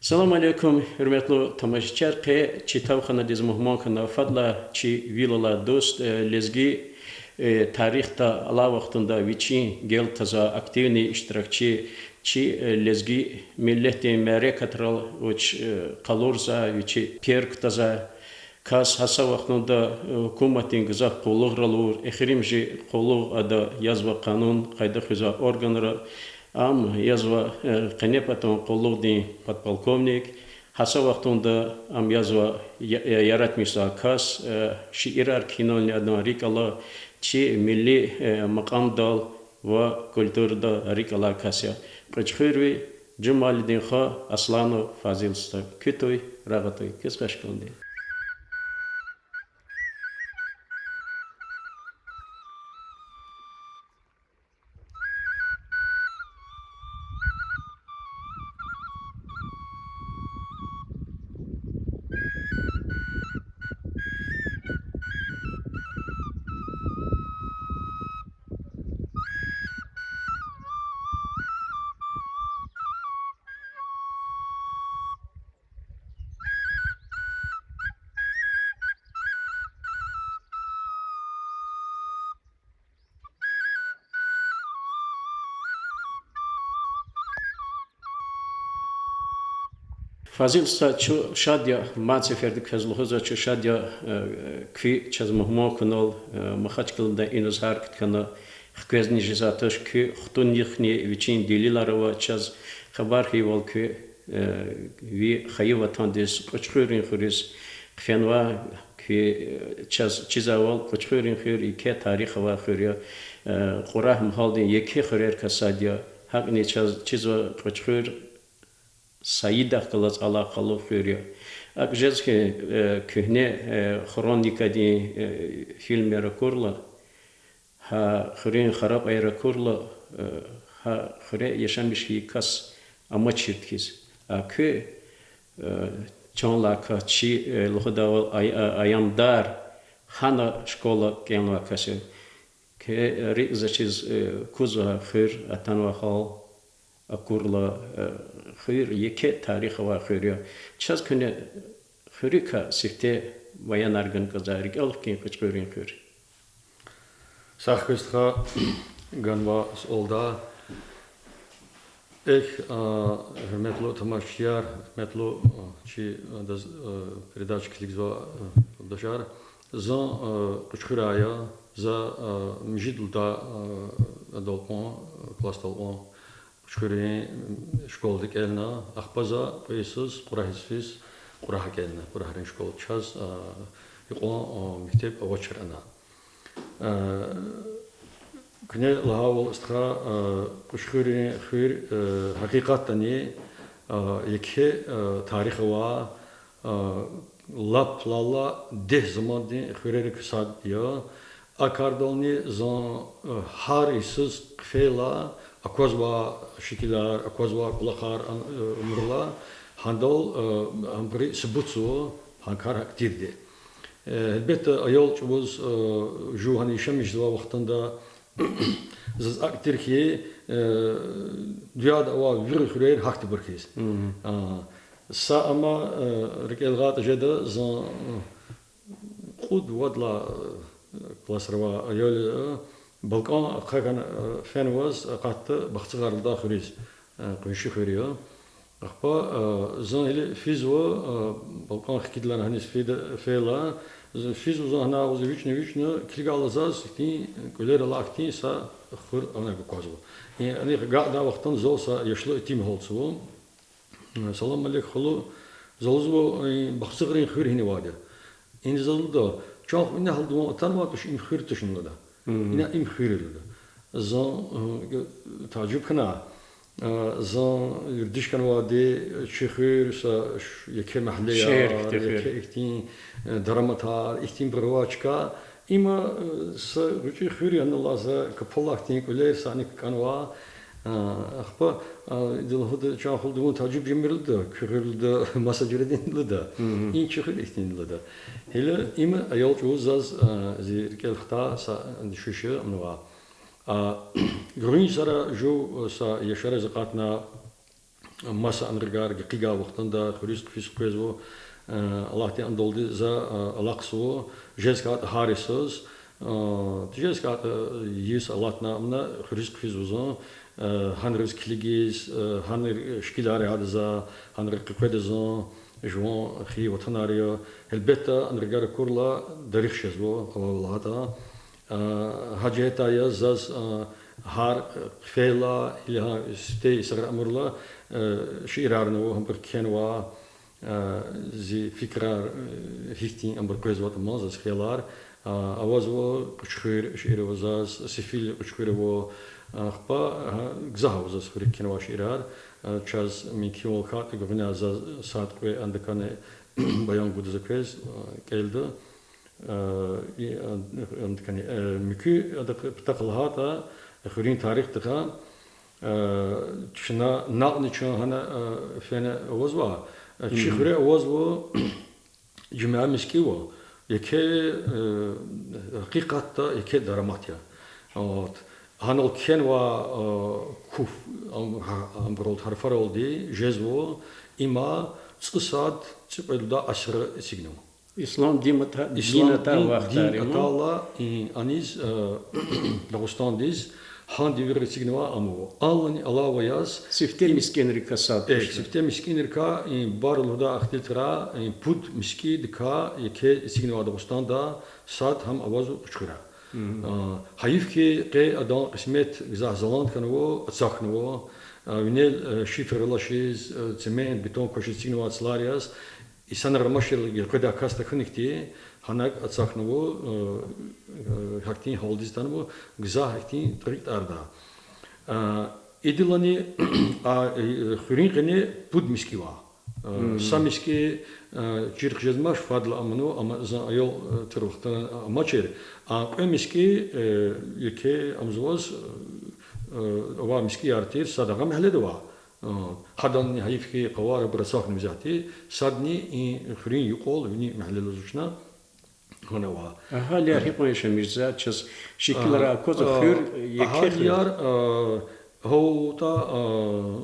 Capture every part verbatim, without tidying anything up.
Салам алейкум, гьуьрметлу тамашачияр! Къе чи тавханадиз мугьман хьана фадлай чи вил алай дуст, э, лезги, э, тарихда алай вахтунда вичин гел тазвай активный иштиракчи, чи, э, лезги миллетдин мярекатрал вич, э, къалурзавай, вичи пер кутазвай кас, гьа са вахтунда, э, гьукуматдин гзаф къуллугърал авур, эхиримжи къуллугъ ада язва къанун къайда хуьзвай органра, ам язва, э, къенепатан къуллугъдин подполковник, гьа са вахтунда ам язва я-, э, яратмишзавай кас, э, шиирар кхьинвални адан рикӀ ала, чи милли, э, макьамдал ва культурада рикӀ алай кас я. Кьуьчхуьрви Жумалидин хва Асланов Фазил уста. Куьтуй, рагъ атуй, квез хвеш хьанди. Фазил уста, чун шад я, мад сеферда квез лугьузва, чун шад я, э, куьн чаз мугьман хьунал, э, Махачкъалада иниз гьяркьуд хьана, хквезни жезвай туш, куь хтунихъни вичин делилар ава, чаз хабар хьайивал куь, э, ви хайи ватандиз, Кьуьчхуьрин хуьруьз хъфенвай, куь, э, чаз чизвайвал, Кьуьчхуьрин хуьр еке тарих авай хуьр я, э, Кьурагь магьалдин еке хуьрерикай сад я, гьакӀни чаз чизва Кьуьчхуьр Саидахъ галаз алакъалу хуьр я. АкӀ жез хьи, э, куьгьне, э, хроникадин, э, фильмер акурла, гьа хуьруьн харапӀаяр акурла, э, гьа хуьре яшамиш хьайи кас амачирди хьиз. А куь, э, чан алай кас чи, э, лугьудайвал, ай-, а-, аямдар, гьана школа кӀелнавай кас я. Куь рикӀ заз чиз, э, кузва хуьр атанвай гьал акурла, э, хуьр еке тарих авай хуьр я. Чаз куьне хуьруькай сифте баянар гана кӀанзава, рикӀел хкин Кьуьчхуьрин хуьр. Сагъ хьуй, стха, ганвай суалдай. Эхь, а, гьуьрметлу тамашачияр, гьуьрметлу, а, чи, а, даз-, а, передача килигзавай, а, юлдашар. Зун, а, Кьуьчхуьряй я, за, а, муьжуьд лагьай, а, адал кьван, а, классдал кьван Кьуьчхуьрин, м, школада кӀелна, ахпа за кьве йисуз Кьурагьиз физ, Кьурагьа кӀелна, Кьурагьрин школа чаз, а, икьван, а, мектеб авачир ана. Э, куьне лагьайвал, стха, э, Кьуьчхуьрин хуьр, э, гьакъикъатдани, э, еке, э, тарих авай, э, лап лала дегь замандин хуьрерикай сад я. А кардални зун, э, гьар йисуз хъфейла, аквазвай шикилар, аквазвай кӀвалахар, э, умурла, гьадал, э, абуру субутзава, гьа кар гьакӀ тирди. Э, гьелбетда, аял чӀавуз, э, жув гьана яшамиш жезвай вахтунда заз акӀ тир хьи, э, дуьньяда авай вири хуьрер гьахьтинбур хьиз. А, са ама, э, рикӀел гъайитӀа жеда, зун, э, кьуд-вад лагьай, э, классра авай аял, э, балкӀан ахъа хьана, э, фенваз акъатда Бахцагъар лугьудай хуьруьз, э, къунши хуьр я. Ахпа, э, зун гила физва, э, балкӀан хкидлана гьаниз фида-, фейла, з-, физва зун гьана агъуз вичӀна-вичӀна, килигайла заз ихьтин кӀвалер алай хьтин са хуьр анай аквазва. И, анихъ агакьдай вахтунда зал са яшлу итим гьалтзава. Салам алейк, халу, за лугьузва, и, Бахцагърин хуьр гьинавайди я. Ина заз лугьуда, чан хва ина гьалда вун атанвайди туш, им хуьр тушни лугьуда. Ина им хуьр я лугьуда. Зун, э, тажуб хьана, э, зун вердиш хьанвайди, чи хуьр са ш-, еке магьле я, еке ихьтин, э, дараматар, ихьтинбур авай чка. Има, э, са гъвечӀи хуьр я, гьанал алай са капалай хьтин кӀвалер, са аник кӀанвай. А, ахпа, а, ида лугьуда, чан халу, вун тажуб жемир лугьуда, куь хуьр лугьуда, маса жуьредин лугьуда. И чи хуьр ихьтин лугьуда. Гила им аял чӀавуз заз, а, зи рикӀел хтай са дуьшуьш я, амнава. А, гуьгъуьнчи йисара жув, а, са яшариз акъатна, Маса анригар гекъигай вахтунда хуьруьз хъфиз къвезва, э, Аллагьдин амалдалди за, э, алахъзава, жез хьайитӀа гьар йисуз, э, жез хьайитӀа, э, йис алатна, амма хуьруьз хъфизва зун, э, гьанриз килигиз, э, гьанрин шикилар яда за, гьанриз къекъведа зун, жуван хайи ватанар я. Гьелбетда, анригар акурла дарих жезва, авайвал лагьайтӀа. Э, гьа жигьетдай яз заз, э, гьар, э, хъфейла, или гьа сифте йисара амурла, э, шиирарни ава, гьабур кхьенва, э, зи фикирар, э, гьихьтин абур къвезватӀа ман заз хиялар, э, авазва, Кьуьчхуьр шиир ава заз, Сефил Кьуьчхуьр ава, э, ахпа, э, гзаф ава заз хуьруьк кхьенвай шиирар, э, чаз мумкинвал хьайитӀа гуьгъуьниз заз сят-кьве андакани баян гуда за квез, э, кӀелда. Э, и, э, андакани, э, муькуь адак-, патахъ лагьайтӀа, хуьруьн тарихдихъ, э, чна накьни чун гьана, э, фена авазва, э, чи хуьре авазва жуьмя мискӀинвал, еке, э, гьакъикъатда еке дарамат я. Вот. Гьанал кхьенвай, э, куф, ам-, гьа-, абурал гьарфаралди жезва, има цӀусад цӀикьвед лугьудай асирра эцигнава. Ислам дин ата-, дин атайдалай вахтара, и, аниз, э, Дагъустандиз гьа девирра эцигнава ам ава. Алани алава яз, сифте мискӀинрикай сад, э, сифте мискӀинрикай, и, Бубар лугьудай ихтилатра, и, пуд мискӀиндикай еке эцигнава Дагъустанда, сад гьам авазва Кьуьчхуьра. А, гьайиф хьи, къе адан кьисмет гзаф залан хьанва, ацахьнава. А, винел, э, шифер алачиз, э, цемент, бетон квачиз эцигнавай цлар яз, инсанар амачирла, гелкъведай кас тахьана хьтин, гьанаг ацахьнава, э, э, гьахьтин гьалдиз атанва, гзаф гьахьтин тӀварцӀарда. А, идалани, а, э, хуьруьн къене пуд мискӀин ава. Э, са мискӀин, э, чирхъ жезмач, фадлай аманва, амма зун аял, э, тир вахтунда амачир. А кьве мискӀин, э, еке амзаваз, э, авай мискӀинар тир, сад агъа мягьледа ава. Э, гьадани гьайиф хьи, къавар абур ацахьнава исятда, садни и хуьруьн юкьвал вини мягьлелаз зун чна гьана ава. Агьалияр гьикьван яшамиш жезва, чаз шикилрай аквазва, хуьр еке хуьр. Агьалияр, э, гьаватӀа, э,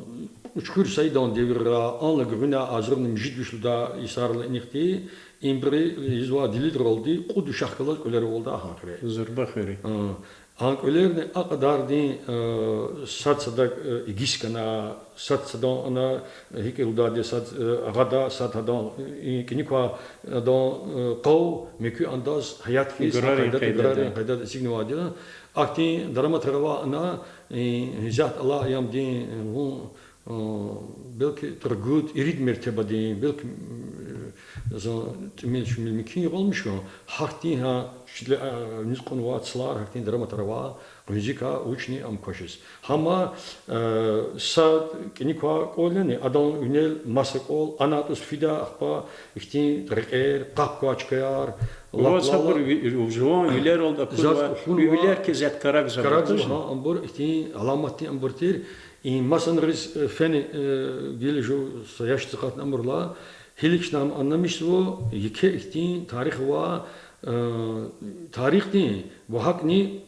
Кьуьчхуьр Саидан девирра, анал гуьгъуьна агъзурни муьжуьд виш лугьудай йисарилай инихъди, ибуру ийизвай делилралди кьуд вишахъ галаз кӀвалер авалда гьа хуьре. Зурба хуьр я. Э, а кӀвалерни а кьадардин, э, сад садак, э, игиз хьана, сад садан ана, э, гьикӀ лугьудайди, сад, э, агъада, сад гьадан, э, кӀаник квай адан, э, къав, муькуь андаз гьаят хьиз, гурарин къайдада, гурарин къайдада эцигнавайди я. Ахьтин дараматар авай ана, э, исятда алай аямдин, э, вун, э, белки тӀвар гуд, ирид мертебадин, белки, м, э, за тӀимил-шумил мумкин я, гъалмишун, гьахьтин гьа чиле, э, виниз кьунвай цлар, гьахьтин дараматар авай, къуьнзикай вучни ам квачиз. Гьама, э, са кӀаник квай кӀвал яни, адан винел маса кӀвал, ана атӀуз фида, ахпа ихьтин рекьер, къаб квай чкаяр, лап-лап. Ваз гьабур ви-, жуван вилералди акурла, ви вилер хьиз карагзава, карагзава, гьа, абур ихьтин аламатдин абур тир. И масанриз, э, фена, э, гила жув са яшдиз акъатна амурла, гьелелиг чна ам аннамишзава, еке ихьтин тарих ава, э, тарихдин ва гьакӀни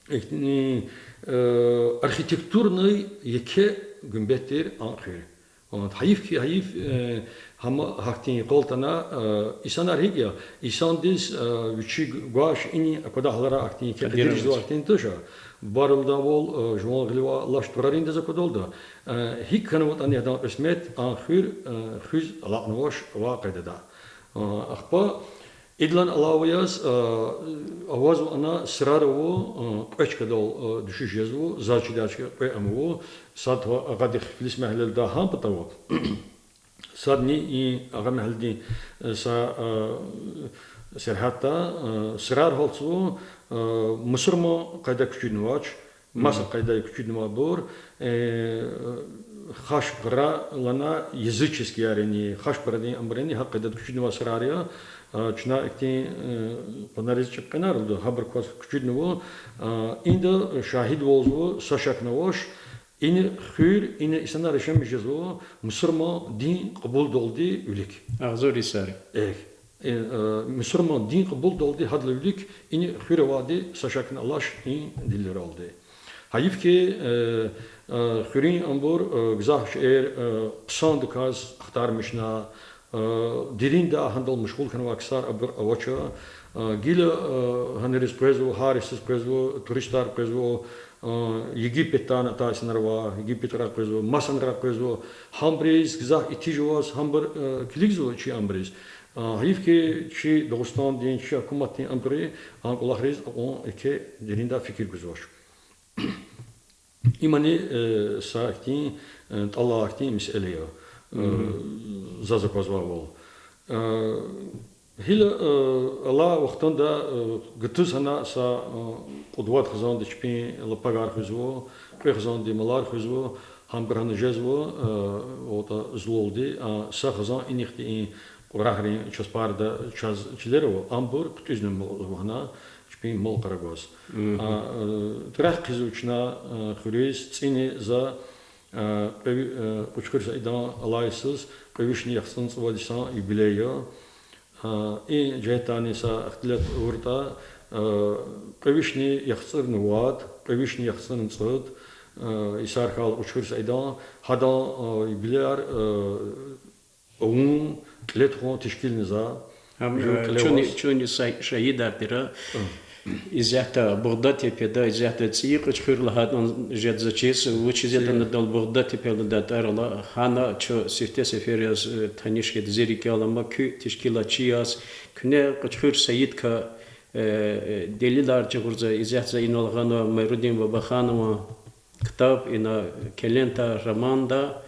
ихьтин, э, архитектурный еке гуьмбет тир а хуьр. Гьайиф хьи, гьайиф, э, гьама гьахьтин къал атана, э, инсанар гьикӀ я, инсандиз, э, вичи гвач ини аквадай гьаларай ахьтин еке къадир жезва, ахьтин туш. Бубар лугьудайвал, э, жуван гъилив алай тӀварариндиз аквадалда. Э, гьикӀ хьанватӀани адан кьисмет, а хуьр, э, хуьз алакьнавач авай къайдада. Э, ахпа идалай алава яз, э, авазва ана, сирар ава, э, кьве чкадал, э, дуьшуьш жезва, заз чидай чка кьве ам ава, сад агъадихъ Филис мягьлелда гьа патав ава, садни и агъа мягьледин, э, са, э, сергьятда, э, сирар гьалтзава, э, мусурман къайда кучуднавач, маса къайда кучуднавайбур, э, хашпара лана языческийяр яни, хашпарадин абур яни, гьа къайдада кучуднавай сирар я, э, чна ихьтин, э, къванариз чӀиб къвенар лугьуда, гьабур кваз кучуднава, э, инда шагьидвалзава, са шакни авач, ина хуьр, ина инсанар яшамиш жезва мусурман дин кьабулдалди вилик. Агъзур йисара. Эхь, э, э, мусурман дин кьабулдалди гьадалай вилик ина хуьр авайди са шакни алач и делилралди. Гьайиф хьи, э, э, хуьруьн абур, э, гзаф шейэр, э, хъсандаказ ахтармишна, э, деринда гьадал машгъул хьанвай ксар абур авач. Э, гила, э, гьанариз къвезва, гьар йисуз къвезва, туристар къвезва, э, Египетдани атай инсанар ава, Египетрай къвезва, масанрай къвезва, гьабуруз гзаф итиж аваз, гьабур, э, килигзава чи абуруз. Э, гьайиф хьи, чи Дагъустандин, чи гьукуматдин абуру а кӀвалахриз акьван еке деринда фикир гузвач. Имни, э, са ихьтин, э, тӀалай ихьтин месэла я, э, заз аквазвайвал. Э, гила, э, алай вахтунда, э, гатуз гьана са, э, кьуд-вад хизанда чпин лапагар хуьзва, кьве хизанда малар хуьзва, гьабур гьана жезва, э, ватӀа зулалди, а, са хизан инихъди и кьурагьрин часпарда чаз чилер ава, абур хъуьтӀуьзна мал ава гьана, чпин мал-къара гваз. А, э, рехъ хъийизва чна, э, хуьруьз, цӀини за, э, кьве ви-, э, Кьуьчхуьр Саидан алай йисуз кьве вишни яхцӀурни цӀувад йисан юбилей я. А, и жигьетдани са ихтилат авуртӀа, э, кьве вишни яхцӀурни вад, кьве вишни яхцӀурни цӀуд, э, йисар хьайила Кьуьчхуьр Саидан, гьадан, э, юбилеяр, э, авун, кьиле тухун, тешкилна за. Ам, э, чун, чунни са-, шагьидар тир, исятда Бугъдатепеда, исятда ЦӀийи Кьуьчхуьр лагьайтӀан жеда заз чиз, вучиз ятӀани адал Бугъдатепе лугьудай тӀвар ала, гьана чун сифте сефер яз, э, таниш хьайиди зи рикӀел ама, куь тешкилатчи яз, куьне Кьуьчхуьр Саидакай, э, э, делилар жагъурзава, исятда за инал гъанва Майрудин Бабаханован ктаб, ина Келентар романда,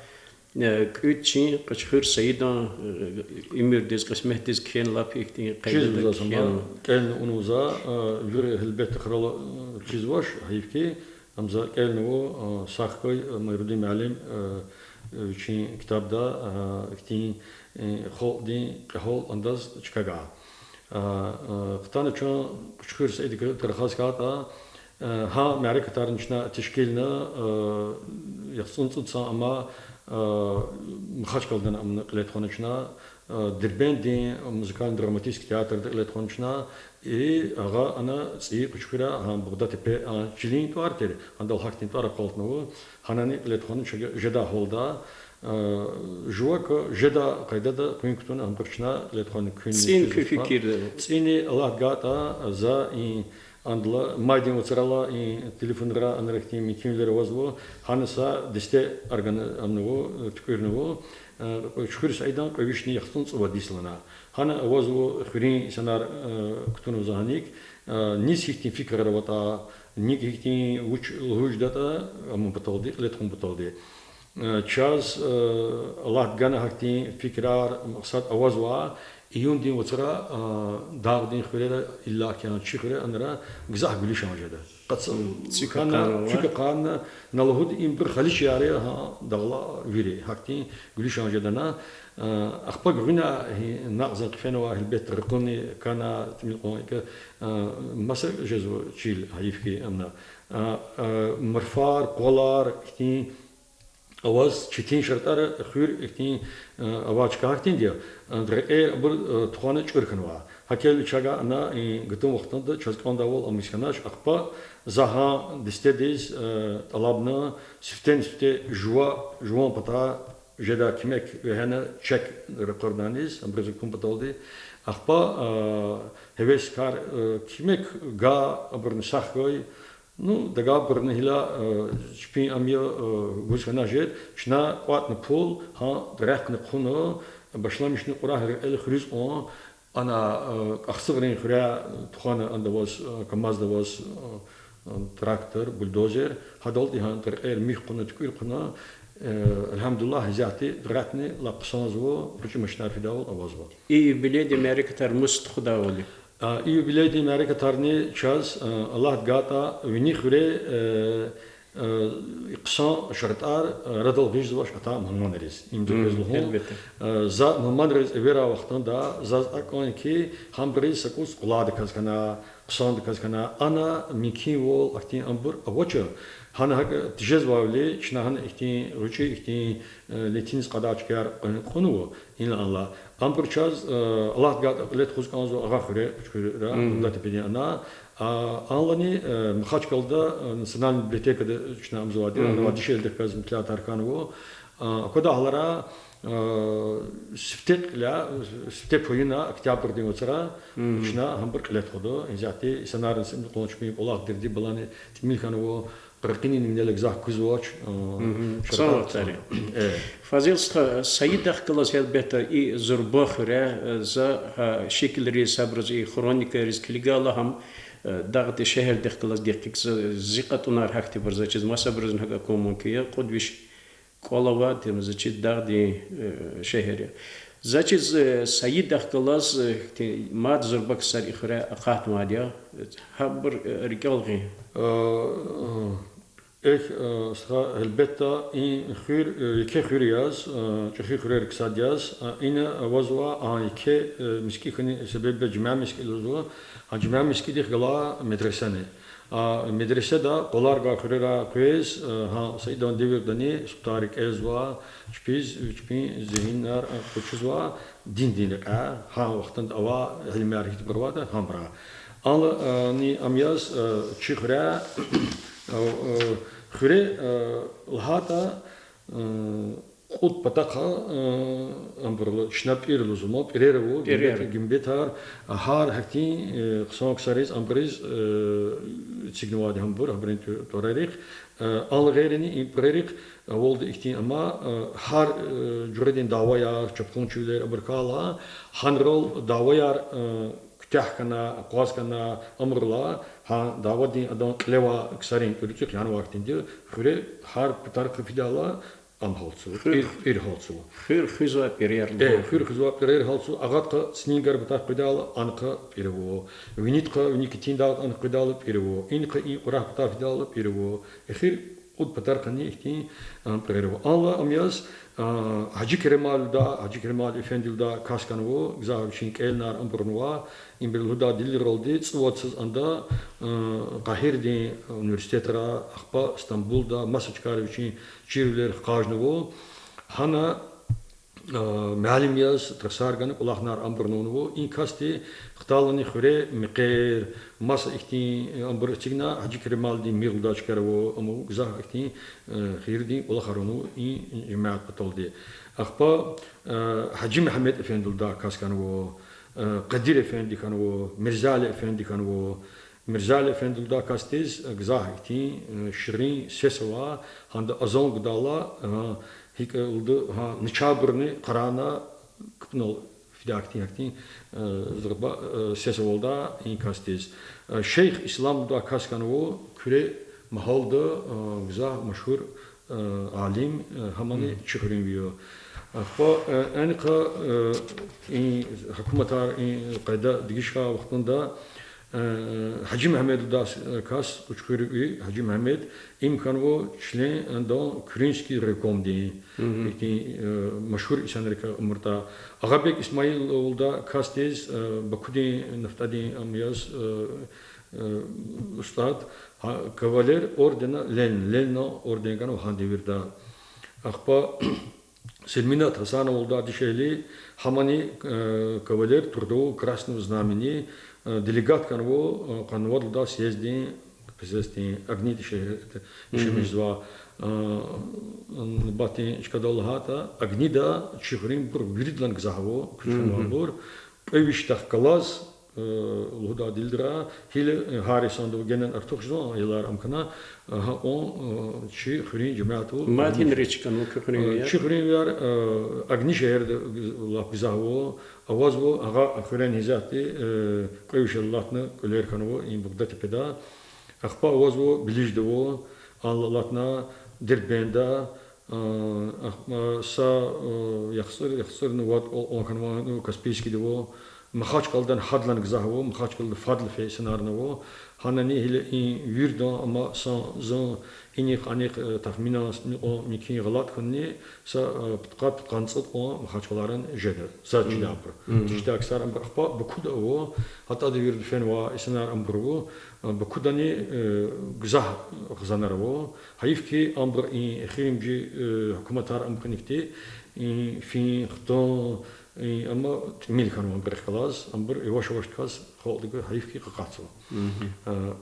э, кӀуьд чин Кьуьчхуьр Саидан, э, уьмуьрдиз, кьисметдиз кхьена, лап ихьтин къайдада кхьена. КӀелна авунва за, э, вири гьелбетда хуралай, э, чизвач, гьайиф хьи, ам за кӀелнава, э, сагъ хьуй, э, Майрудин муаллим, э, э, вичин ктабда, э, ихьтин, э, халкьдин кьегьал андаз чкагай. А, а, хтана чун Кьуьчхуьр Саидакай тархаз хьайитӀа, а, гьа мярекатарни чна тешкилна, а, яхцӀурни цӀуд йисан ама, а, Махачкъаладани ам кьиле тухвана чна, а, Дербентдин музыкально-драматический театрда кьиле тухвана чна, и агъа ана ЦӀийи Кьуьчхуьра, гьа Бугъдатепе, а, чилин тӀвар тир, гьадал гьахьтин тӀвар акъалтнава, гьанани кьиле тухвана чна жедай гьалда, а, жувак жедай къайдада къуьн кутуна абур чна кьиле тухвана куьн. ЦӀини куь фикирда? ЦӀини, Аллагьди гайитӀа, за и андалай майдин вацралай и телефонра, анра ихьтин мумкинвилер авазва, гьана са десте органи-, амнава, туькӀуьрнава, э, Кьуьчхуьр Саидан кьве вишни яхцӀурни цӀувад йис лагьана. Гьана авазва хуьруьн инсанар, э, кутунва за гьаник, э, низ гьихьтин фикирар аватӀа, ник гьихьтин, вуч лугьуз жедатӀа, амун паталди, кьиле тухун паталди. Э, чаз, э, Аллагьди гана гьахьтин фикирар, макьсад авазва, июндин вацра, э, дагъдин хуьрера, иллаки чи хуьре, анра гзаф гуьлуьшан жеда. Къацу-, цуьк хьана, цуьк ахъайна, на лугьуди, ибур халичаяр я, гьа, дагълар вири, гьахьтин гуьлуьшан жедана. Э, ахпа гуьгъуьна, гьи, накьзан хъфенвай, гьелбетда, ракъуни кана, тӀимил кьван икӀ, э, маса жезва чил, гьайиф хьи, амна. Э, э, марфар, къвалар, ихьтин аваз четин шартӀара хуьр ихьтин, э, авай чка гьахьтинди я, э, рекьер абур, э, тухвана чӀур хьанва. ГьакӀ хьайила чавай ана и гатун вахтунда чаз кӀандайвал ам михьнач, ахпа за гьа дестедиз, э, тӀалабна, сифтени-сифте жува, жуван патай жедай куьмек вегьена, чек ракъурдай низ, абуруз кутун паталди. Ахпа, э, гьевескар, э, куьмек гайи, абуруни сагъ хьуй, ну, дагайбурни гила, э, чпин ам я, э, гуз хьана жеда, чна кӀватӀна пул, гьа, рехъни хъувуна, башламишна кьурагьрин рекьел хуьруьз кьван, ана, э, Ахцегърин хуьряй тухвана анда аваз, э, КамАЗда аваз, э, э, трактор, бульдозер, гьадалди гьа рекьер михь хъувуна, туькӀуьр хъувуна, э, альгьамдулиллагь, исятда рекьятӀни лап хъсанзава, гъвечӀи машинар фидайвал авазва. И юбилейдин мярекатар мус тухудайвал я? А, и юбилейдин мярекатарни чаз, а, Аллагьди гайитӀа, вини хуьре, э, э, хъсан шартӀар, э, арадал гъизва аш атай мугьманриз. Им за квез лугьун. Э, за мугьманриз эверай вахтунда заз акӀ кӀан хьи, гьабуруз са кӀус къулайдаказ хьана, хъсандаказ хьана, ана мумкинвал ахьтин абур авач. Гьана гьакӀ тежезвайвиляй чна гьана ихьтин гъвечӀи, ихьтин, э, летиниз кьадай чкаяр кьун-, кьунва, инал алай. Абур чаз, э, Аллагьди гайитӀа кьиле тухуз кӀанзава Агъахуьре, Кьуьчхуьрера, Мгм. Бугдатепедин ана. А, анлани, э, Махачкъалада, э, Национальный библиотекада чна амзавайди, Мгм. Анавай дишегьлидихъ галаз метлятар хьанва. А, аквадай гьаларай, а, сифте кьиляй, сифте паюна, октябрдин вацра, Мгм. Чна гьабур кьиле тухуда. Инзяти санарин син кьулан чпин кӀвалах дерди балани тӀимил хьанва, къаркъинин винел гзаф кузвач, а, Мгм. Хъсан вахтар я. Э. Фазил стха, Саидахъ галаз гьелбетда и зурба хуьре, э, за, гьа, шикилриз, гьабуруз и хроникайриз килигайла гьам, э, дагъдин шегьердихъ галаз гекъиг за-, зи кьатӀунар гьахьтинбур за чиз, масабурузни гьакӀ акун мумкин я, кьуд виш кӀвал авайди, за чиз дагъдин, э, шегьер я. За чиз, э, Саидахъ галаз, э, хьтин мад зурба ксар и хуьре акъатнавайди я. Гьабур, э, рикӀел гъин. Э, эхь, э, стха, гьелбетда, и хуьр, э, еке хуьр яз, э, чӀехи хуьрерик сад яз, э, ина авазва, а, еке, э, мискӀин хьунин себеб жуьмя мискӀин лугьузва, а жуьмя мискӀиндихъ галай медресани. А медреседай къвалар гвай хуьрерай къвез, э, гьа Саидан девирдани субтар кӀелзава, чпиз чпин зигьинар, э, къачузва диндин рекьяй, гьа вахтунда авай илимар гьихьтинбур аватӀа гьабурай. Алани ам яз, э, чи хуьряй, э, э, хуьре, э, лагьайтӀа, э, кьуд патахъай, э, абурал чна пӀир лугьузва, пӀирер ава, пӀирер, гуьмбет-, гуьмбетар, гьар гьахьтин, э, хъсан ксариз абуриз, э, эцигнавайди гьабур, гьабурин тӀ-, тӀварарихъ. Э, ал гъейрини и пӀирерихъ авалда ихьтин ама, э, гьар, э, жуьредин даваяр, чапхунчивилер абур хьайила, гьанрал даваяр, э, куьтягь хьана, акъваз хьана, амрулай, гьа давадин адан кьиле авай ксарин тӀуьрцӀихъ янавай хьтинди хуьре гьар патарихъ фидайла ам гьалтзава, пӀир, пӀир гьалтзава. Хуьр хуьзвай пӀирер, э, хуьр хуьзвай пӀирер гьалтзава, агъадихъай Цилингар патай къведайла анихъай пӀир ава. Винидихъай, вини Китиндай анихъ къведайла пӀир ава. Инихъай и Кьурагь патай фидайла пӀир ава. Эхир кьуд патарихъни ихьтин, а, пӀирер ава. Алай ам яз, а, Гьажи Керималиди, Гьажи Керимали эфендилиди кас хьанва, гзаф вичин кӀелунар абурни ава, им бир лугьудай делилралди цӀувад йисуз анда, а, Къагьирадин университетра, ахпа Стамбулда маса чкайра вичин чирвилер хкажнава. Гьана, а, муаллим яз тарсар гана кӀвалахнар абурни авунва. И касди хтални хуьре мехъер, маса ихьтин, а, абур эцигна, Гьажи Керималидин мигъ лугьудай чкаяр ава, амма гзаф ихьтин, а, хийирдин кӀвалахар авунва и жемят паталди. Ахпа, а, Гьажи Мегьамед эфендилиди кас хьанва, а, Къадир эфенди хьанва, Мирзали эфенди хьанва. Мирзали эфендилиди касдиз, а, гзаф ихьтин, а, ширин сес ава, гьанда азан гудайла, а, гьикӀ лугьуда, гьа, начагъбурни къарагъна капӀунал фидай хьтин, гьахьтин, а, зурба, а, сес авалда и касдиз. А, Шейх Ислам лугьудай кас хьанва, Куьре магьалда, а, гзаф машгьур, а, алим, а, гьамани чи хуьруьнви я. Ахпа, а, энихъ, а, и гьукуматар и къайда дегишгъай вахтунда, а, Гьажи Мегьамед лугьудай, а, кас, Кьуьчхуьрви Гьажи Мегьамед, им хьанва член, а, дан Куьринский райкомдин. Ихьтин, а, машгьур инсанрикай амуртӀа. Агъабек Исмаилов лугьудай касдиз, а, Бакудин нафтӀадин ам яз, а, а, устад, гьа, кавалер ордена Ленин, Ленина орден ганва гьа девирда. Ахпа Селминат Гьасанова лугьудай дишегьли, гьамани, а, кавалер трудового Красного Знамени, а, делегат хьанва, а, къанни вад лагьай съезддин, КПСС-дин, АГНИ-дин дишегьли, дишегьли жезва, а, нубатдин чкадал лагьайтӀа, АГНИ-да чи хуьруьнбур виридалай гзаф ава, куьч хьанвайбур, кьве виш дахъ галаз, э, лугьудай делилрай, гила, э, гьар йисандав генани артух жезва, аялар ам хьана, э, гьа ун, э, чи хуьруьн жемятдал, мад гьинриз чкӀанва куь хуьруьнвияр? Э, чи хуьруьнвияр, э, АГНИ шегьерда лап гзаф ава, авазва, агъа хуьрени гьисабди, э, кьве вишел алатна кӀвалер хьанва и Бугдатепеда. Ахпа авазва Белижда ава, анал алатна Дербентда, а, а, са, а, яхцӀур, яхцӀурни вад кӀвал кьван хьанва, ну, Каспийскида ава, Махачкъаладани гьадлани гзаф ава, Махачкъалада фадлай фейи инсанарни ава. Гьанани гила и виридан, амма са зун инихъ-анихъ, э, тахминан, муькъуьн, муькуьн гъалатӀ хьунни, са, э, пудкъад, пудкъанни цӀуд кьван Махачкъаларани жеда. Заз чидай абур. Мгм. Чидай ксар абур ахпа Бакуда ава, гьатӀади вирида фенвай инсанар абур ава. Э, Бакудани, э, гзаф хизанар ава. Гьайиф хьи, абур и эхиримжи, э, гьукуматар ам хьаник хьи, и фин, хтун, и, амма тӀимил хьанва абур рехъ галаз, абур яваш-явашдаказ халкьдихъ гьайиф хьи къакъатзава. Мгм. Э,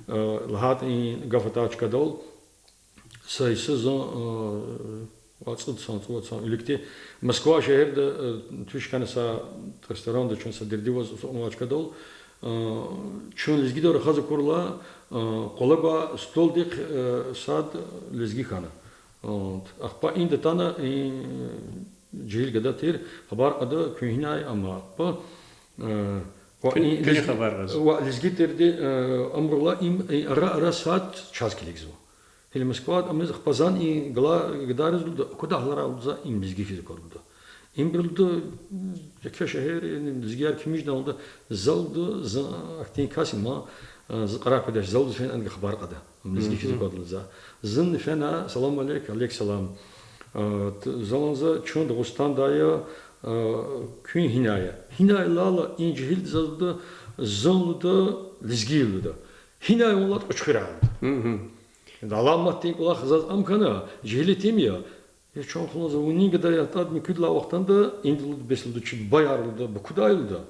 э, лагьайтӀа и гаф атай чкадал, са йисуз зун, э, вацӀуд сан, цӀувад сан виликди Москва шегьерда, э, туьш хьана са ресторанда чун са дерди аваз сукънавай чкадал, э, чун лезгидал рахаз акурла, э, къвалав гвай столдихъ, э, сад лезги хьана. Вот. Ахпа ида атана, и жегьил гада тир, хабар кьада, куьн гьинай ама ахпа, э, ва Куьн, и куьн лезги-, хабар гъаз. Ва лезги тирди, э, абурал им, и ара-ара сад чаз килигзава. Гила Москвада ам яз ахпа зун и гала гадариз лугьуда, аквада гьаларай лугьуда, им лезги хьиз аквада лугьуда. Ибуру лугьуда, м, еке шегьер, яни лезгияр кимишна лугьуда, за лугьуда, за ахьтин кас я ман, э, за кьарай къведач, за лугьуда фена, адан хабар кьада. Лезги хьиз аквада лугьуда за. Зунни фена, салам алейк, алейк салам. Э, т-, за лугьуда, чун Дагъустандай я, э, куьн гьинай я. Гьинай лагьайла, и жегьилди заз лугьуда, зун лугьуда, лезги я лугьуда. Гьинай вун лагьайтӀа Кьуьчхуьрай лугьуда. Аламатдин кӀвалах заз ам хьана, жегьил итим я. Я чан хъулан, за вун ни гада ятӀа, муькуьдалай вахтунда, ида лугьуда, бес лугьуда, чи бубаяр лугьуда, Бакуда я лугьуда.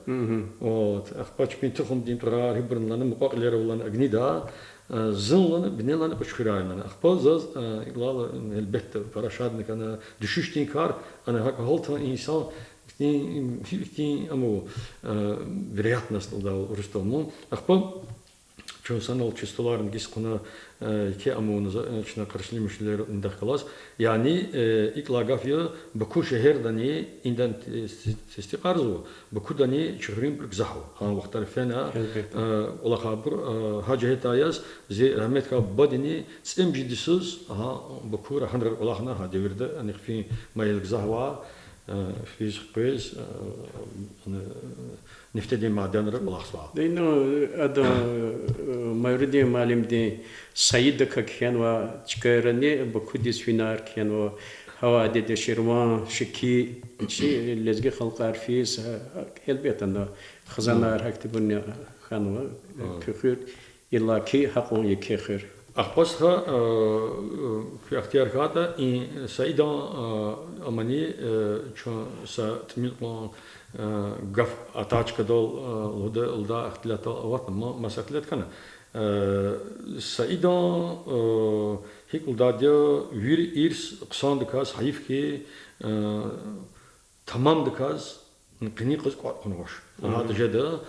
Вот, ахпа чпин тухумдин тӀварар, гьибурни лагьана, мукьва-кьилер ава лагьана, агни да, э, зун лагьана, бине лагьана, Кьуьчхуьрай лагьана. Ахпа заз, э, лагьайла, гьелбетда, пара шадни хьана, дуьшуьшдин кар, ана гьакӀ гьалтан инсан, ихьтин, ихьтин, аму, э, вероятность лугьуда урусдал ман. Ахпа чун санал чи столарни гиз кьуна, э, еке амуна за, э, чна къаршиламишвилер индахъ галаз. Яни, э, икӀ лагьай гаф я, Баку шегьердани, идан те-, те-, тестикьарзава, Бакудани чуьхуьруьнбур гзаф ава. Гьа вахтара фена, э, кӀвалахайбур, э, гьа жигьетдай яз, зи рагьметкай бубадини цӀемуьжуьд йисуз, гьа, Бакура гьанра кӀвалахна гьа девирда, анихъ фин майил гзаф ава, э, физ къвез, э, нефтедин маденра кӀвалахзава. Ина, ада, э, Майрудин муаллимди Саидакай кхьенва, чкайрани Бакудиз финар кхьенва, гьавайди Ширван, Шики, чи лезги халкьар физ, э, гьелбетда, хизанар гьахьтинбурни хьанва, э, куьхуьр, иллаки гьакьван еке хуьр. Ахпа стха, э, куь ихтияр хьайитӀа, и Саидан, э, амани, э, чун са тӀимил кьван, э, гаф атай чкадал, э, лугьуда, лугьудай ихтилатдал аватна, ма-, маса ихтилат хьана. Э, Саидан, э, гьикӀ лугьудайди я, вири ирс хъсандаказ, гьайиф хьи, э, тамамдаказ, къенин къуз кӀватӀ хьанвач. Гьа жеда.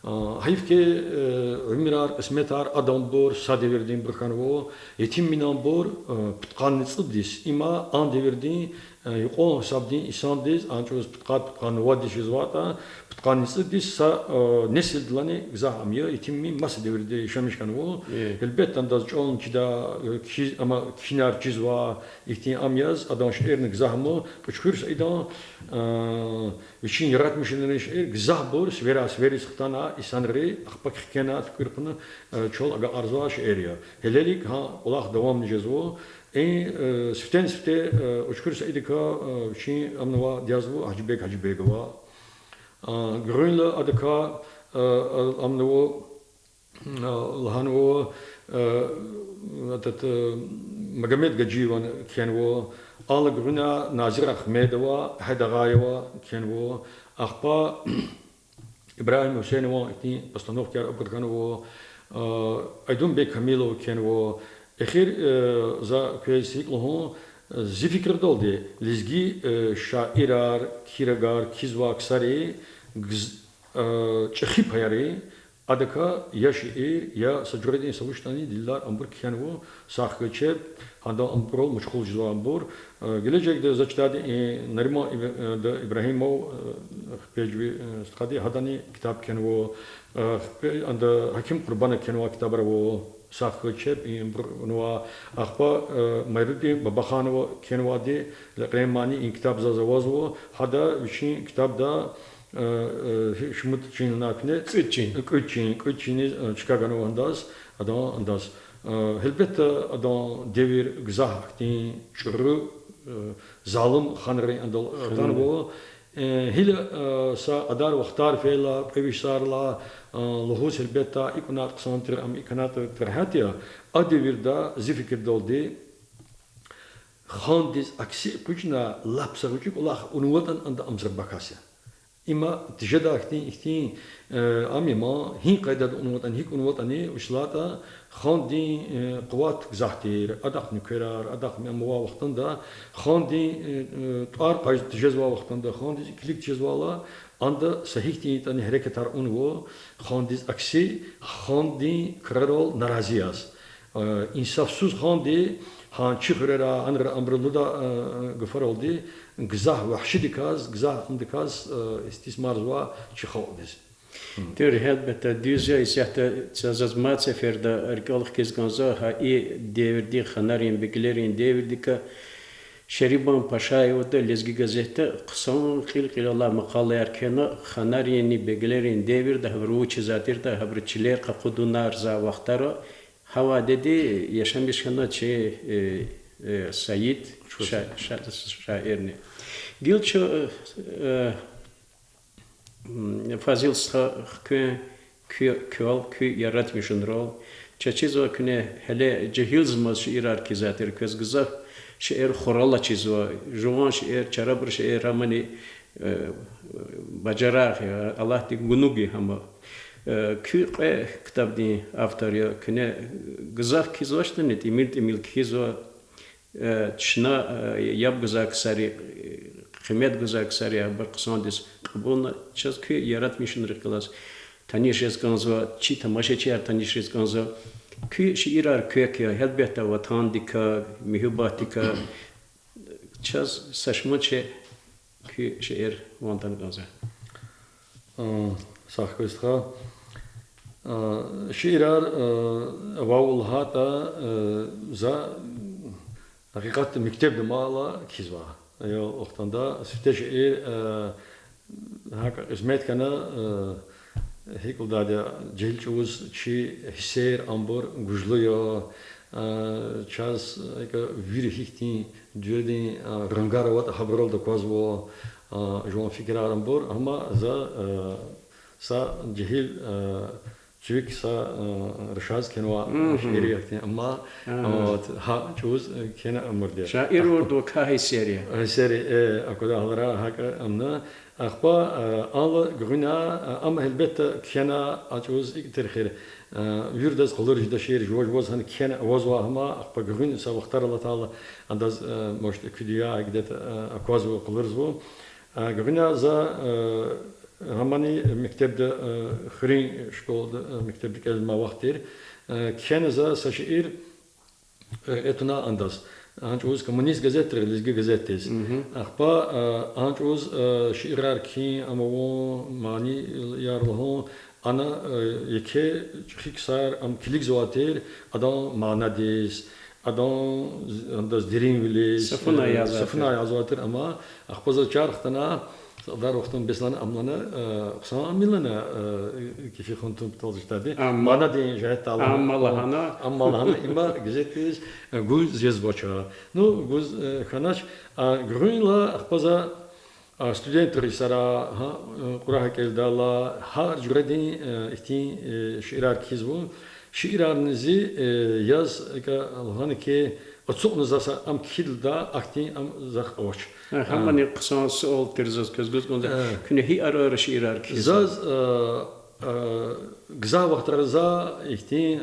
А, гьайиф хьи, э, уьмуьрар, кьисметар аданбур са девирдинбур хьанва, етимвилинбур, э, пудкъанни цӀуд йис. Има а девирдин, э, юкьван гьисабдин инсандиз, а чӀавуз пудкъад, пудкъанни вад йис жезвайтӀа, пудкъанни цӀуд йис са, э, несилдилани гзаф ам я, етимвилин маса девирда яшамиш хьанва. Гьелбетда, адаз чӀални чида, э, кхьиз, амма кхьинар чизва, ихьтин ам яз, адан шиирни гзаф ма, Кьуьчхуьр Саидан, э, вичин яратмишунрин шиир гзафбур сивера-сивериз хтана, инсанри ахпа кхьена, туькӀуьр хъувуна, э, чал агакьарзавай шиир я. Гьелелик гьа кӀвалах давамни жезва. И, э, сифтени-сифте, э, Кьуьчхуьр Саидакай, э, вичин амнава дязва Гьажибег Гьажибегова. А, гуьгъуьнлай адакай, э, э, амнава, э, лагьанва, э, этот, э, Магомед Гаджиеван кхьенва, анал гуьгъуьнлай Назир Ахмедова, Гьайдагъаева кхьенва, ахпа Ибрагьим Гьуьсейнован ихьтин постановкаяр абур хьанва, э, Айдунбек Камилов кхьенва. Эхир, э, за квез гьикӀ лугьун, э, зи фикирдалди, лезги, э, шаирар, кхьирагар кхьизвай ксари гз-, э, чӀехи паяри, адакай я шиир, я са жуьредин са вуч ятӀани делилар абур кхьенва, сагъ хьуй чеб, гьадан абурал машгъул жезвайбур. Э, гележегда за чидади, э, Нариман Иб-, э, да Ибрагьимов, э, хпежви, э, стхади, гьадани ктаб кхьенва, э, хпе-, ада Гьаким Къурбана кхьенвай ктабар ава, сагъ хьуй чеб, ибур авунва, ахпа, э, Майрудин Бабаханова кхьенвайди, Лекьрен мани, и ктаб заз авазва, гьада вичин ктабда, э, э, шумуд чин лагьана куьне, кӀуьд чин, кӀуьд чин, кӀуьд чиниз, э, чка ганва андаз, адан, андаз. Э, гьелбетда, адан девир гзаф ахьтин чӀуру, э, залум ханрин андал, э, ханрин атанва. Э, гила, э, са кьадар вахтар фейила, кьве виш йисарилай, э, лугьуз, гьелбетда, икӀ вуна хъсан тир, ам икӀ хьана тир, регьят я. А девирда, зи фикирдалди, хандиз акси экъечӀна лап са гъвечӀи кӀвалах авунватӀани, анда ам зурба кас я. Има тежедай хьтин, ихьтин, э, ам я ман, гьи къайдада авунватӀани, гьикӀ авунватӀани, вучиз лагьайтӀа хандин, э, къуват гзаф тир, адахъ нуькерар, адахъ ам авай вахтунда, хандин, э, э, тӀвар къвез-, тежезвай вахтунда, хандиз килиг тежезвайла, анда са гьихьтин ятӀани гьерекатар авунва, хандиз акси, хандин крарал нарази яз. Э, инсафсуз ханди, гьа чи хуьрера, анра, абуру лугьудай, э, гафаралди, гзаф вагьшидиказ, гзаф амдиказ, э, истисмарзавай чи халкьдиз. Тир, гьелбетда, дуьз я, исятда заз мад сеферда рикӀел хкиз кӀанзава, гьа и девирдин, ханарин, беглерин девирдикай Шерибан Пашаевади Лезги газетда хъсан кьил-кьилелай макъалаяр кхьена, ханаринни беглерин девирда гьабуру вуч ийизвай тирди, гьабуру чилер къакъудунарзавай вахтара, гьа вядеди яшамиш хьана чи, э, э, Саид, ша-, ша-, шаирни. Гила чун, э, Фазил стха, куьн, куь, квел, куь яратмишунрал. Чаз чизва, куьне гьеле жегьилзамаз шиирар кхьизвай тир, квез гзаф шиир хурал ачизва, жуван шиир, чарабур шиир, гьамани, э, бажарагъ я, Аллагьди гунуг я гьама. Э, куьн кьве ктабдин автор я, куьне гзаф кхьизвачтӀани, тӀимил-тӀимил кхьизва. Э, чна, э, яб гузвай ксари, э, къимет гузвай ксари, абур хъсандиз кьабулна, чаз куь яратмишунрихъ галаз таниш жез кӀанзава, чи тамашачияр таниш жез кӀанзава. Куь шиирар квек я, гьелбетда, ватандикай, муьгьуьббатдикай. Чаз са шумуд шей куь шиир ван тан кӀанзава. Сагъ хьуй, стха. Шиирар, вавай лагьайтӀа, за гьакъикъатда мектебда амайла кхьизва. Аял вахтунда сифте шиир, гьакӀ къисмет хьана, гьикӀ лугьудайди я, жегьил чӀавуз чи гьиссер, абур гужлу я, чаз икӀ вири гьихьтин дуьредин рангар аватӀа, гьабуралди аквазва жуван фикирар, абур, амма за са жегьил цуьк са рушаз кхьенвай шиир я хьтин, амма гьа чӀавуз кхьена амурди я. Шаир авурди вакай гьиссер я. Гьиссер я, аквадай гьаларай гьакӀ амна. Ахпа анал гуьгъуьна, амма гьелбетда кхьена а чӀавуз икӀ тир эхир. Виридаз къалуриз жедай шиир жува-жуваз гьана кхьена авазвай, амма ахпа гуьгъуьна са вахтар алатайла адаз, может, экуь дуьа гьакӀ аквазва, къалурзава. Гуьгъуьна за гьамани мектебда, хуьруьн школада, мектебда кӀелзамай вахт тир. Кхьена за са шиир, э, этуна адаз. А чӀавуз Коммунист газет тир, лезги газетдиз. Ахпа а чӀавуз шиирар кхьин, ам авун, манияр лугьун, ана еке чӀехи ксар ам килигзавай тир адан манадиз, адан, адаз деринвилиз, са фу язвай тир, амма ахпа за чар хтана, са кьадар вахтунда бес лагьана, ам лагьана, хъсан ам я лагьана, кефи хьун тун патал жедайди. Манадин жигьетдай лагьана. Амма лагьана, има газетдиз гуз жезвач. Ну, гуз хьанач, гуьгъуьнлай ахпа за студентри сара, гьа, Кьурагь кӀелдайла, гьар жуьредин ихьтин шиирар кхьизва. Шиирарни зи яз, икӀ лагьана хьи, ацукьна за са ам кхьидайла, ахьтин ам захъ авач. Гьамани хъсан суал тир заз, квез гуз кӀанзава, куьне гьи ара-ара шиирар кхьизва? Заз гзаф вахтара за ихьтин